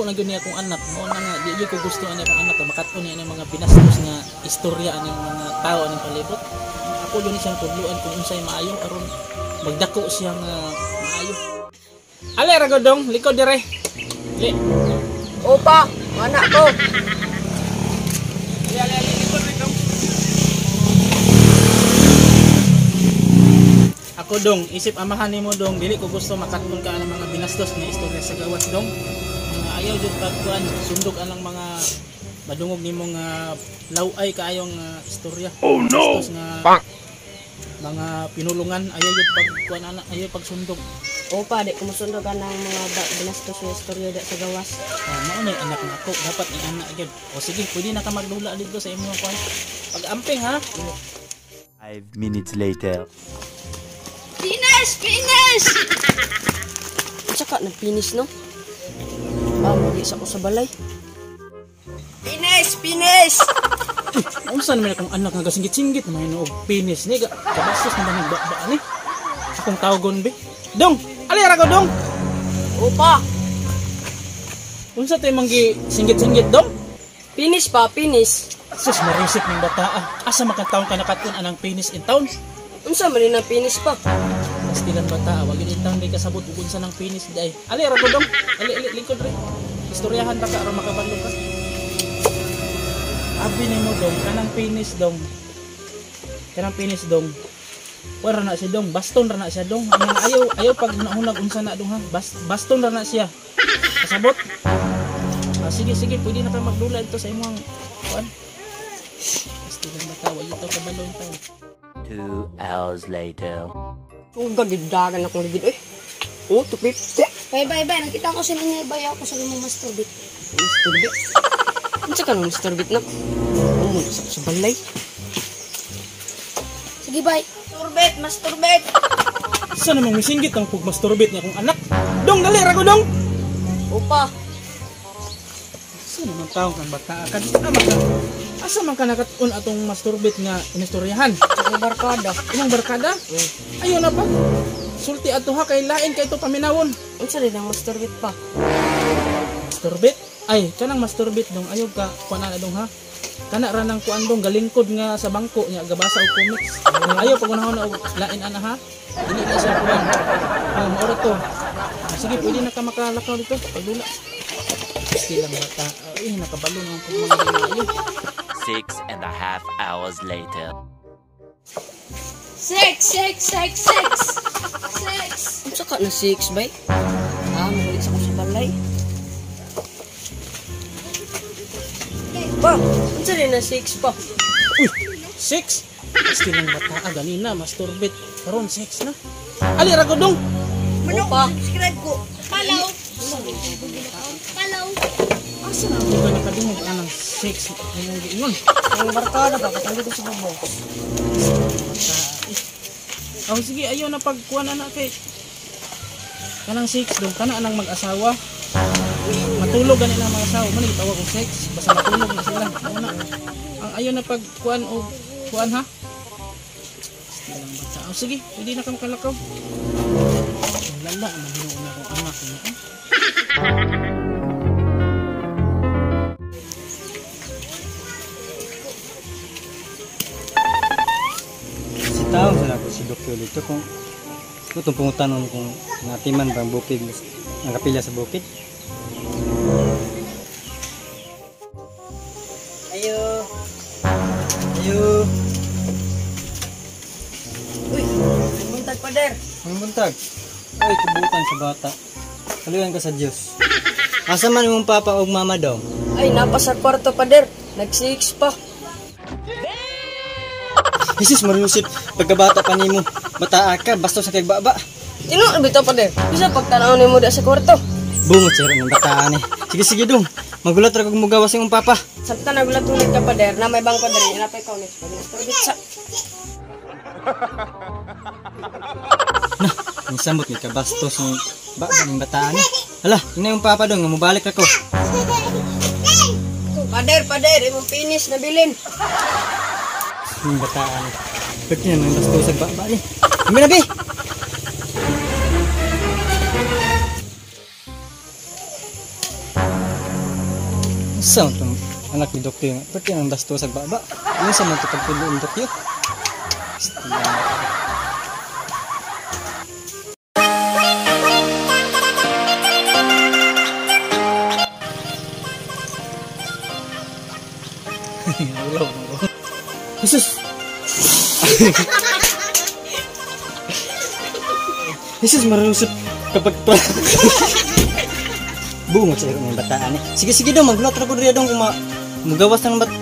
Nagdako na gyud niya akong anak. Mao na nga di gyud ko gusto ani akong anak makat-on niya ang mga binastos nga istorya ani mga tao aning palibot. Ako gyud ni siyang tudloan kung unsay maayo aron magdako siya nga maayo. Ale ra dong, likod dire. Li. Opa, anak ko. Ali ali ali likod re dong. Ako dong, isip amahan nimo dong, dili ko gusto makat-on ka ang mga binastos nga istorya sa gawas dong. Mga ayaw jud pagkuan, sundog anang mga madungog nimo nga laway kaayong istorya. Oh no. Bastos nga mga pinulungan, ayaw jud pagkuan ana, ayaw pagsundog. Opa, di ko musundog anang mga binastos nga istorya da sa gawas. Mao na anak nako, dapat ni anak gyud. O sige, pwede na ka magdula dito sa imong kuan. Pag-amping ha. 5 minutes later. Finish! Finish! Unsa ka nagpinis no? Ah, mali sa ko sa balay. Finish! Finish! Unsa naman akong anak nga gasinggit-singgit naman og penis ni kabastos naman ang ba ni. Akong tawgon be. Dong, ali ra ko dong. Opa. Unsa tay manggi singgit-singgit dong? Finish pa, finish. Sus marisip ning bata ah. Asa makataon ka nakatun anang penis in town? Unsa man ni penis pa? Pastilan bata, wag in town di kasabot ug unsa nang penis day. Ali ra ko dong. Ali ali lingkod re. Istoryahan ta ka aron makabalo ka. Abi nimo dong, kanang penis dong. Kanang penis dong. Wala na siya dong, baston ra na siya dong. Ang ayaw ayaw pag nahunag unsa na dong ha. Baston ra na siya. Kasabot? Ah, sige sige, pwede na ka magdula dito sa imong kuan. Pastilan bata, wag ito kabalo in town. 2 hours later. Uga gidagan akong ligid eh. Oh, 250. Bye bye bye, nakita ko sila niya bayaw ko sa imong masturbate. Masturbate. Unsa ka nang masturbate na? Oh, sa balay. Sige bye. Masturbate, masturbate. Sa namang misinggit ang pugmasturbate niya akong anak. Dong dali ra ko dong. Opa. Sa naman taong kang bata ka? Ama ka. Asa man ka nakat-on atong masturbate nga inistoryahan? Sa akong barkada. Imong barkada? Ayo na pa. Sulti ato ha kay lain kay ito paminawon. Unsa din ang masturbate pa? Masturbate? Ay, kanang masturbate dong ayaw ka kuan na dong ha. Kana ra nang kuan dong galingkod nga sa bangko nya gabasa og comics. Ayaw pag unahon na og lain ana ha. Dili na siya kuan. Oh, mao ra to. Sige, pwede na ka makalakaw dito pagdula. Silang bata. Ay, nakabalo na ang mga ayo. 6.5 hours later. 6 6 6 6 6. Unsa ka na 6 bay? Ah, mali sa ko sa balay. Pa, unsa din na 6 pa? Uy, 6? Pastilang bata ganina masturbate. Karon 6 na. Ali ra ko dong. Opa. Subscribe ko. Follow. Follow. Asa na ako ka nakadungog anang 6 imong giingon? Ang barkada pa katong dito sa babaw. Oh, sige, ayaw na pagkuan ana kay kanang 6 dong kana anang mag-asawa. Matulog gani lang mga asawa, man gitawag og 6 basta matulog na sila. Mao na. Ang ayaw na pagkuan og kuan ha. Silang bata. Oh, sige, pwede na ka makalakaw. Lala man hinuon na akong anak niya. Si taong sa ako si Dokyo dito kung itong pungutanon kung natiman bang bukid ang kapilya sa bukid. Ayo. Ayo. Uy, buntag pader. Ang buntag. Ay, kubutan sa bata. Kaluyan ka sa Diyos. Asa man imong papa og mama daw? Ay, napa sa kwarto pader. Nag-6 pa. Jesus Mariusip, pagkabata pa nimo, bataa ka, basto sa kay baba. Tinuod bitaw pader. Bisa pagtanaw nimo da sa kwarto. Bungot sa ng bataan eh. Sige sige dong, magulat ra kog mugawas imong papa. Samtang nagulat-ulit ka pader, na may bangko diri, napay ka ulit. Masturbate sa. Nah, ang samot ni kabastos ng baba ning bataan eh. Hala, ingna imong papa dong, nga mobalik ako. Pader, pader, imong penis na bilin. Ning bataan eh. Pagkin naman bastos sa baba ni. Ami na bi. Sa itong anak ni Dokyo nga, pwede ang dasto sa baba. Yung sa mga pagpulo ni Dokyo. Ulaw mo. Jesus! Jesus, marunong kapag pa. Bungot sa mga bataan eh. Sige, sige daw, magluto ko diri dong kung mugawas ng bat.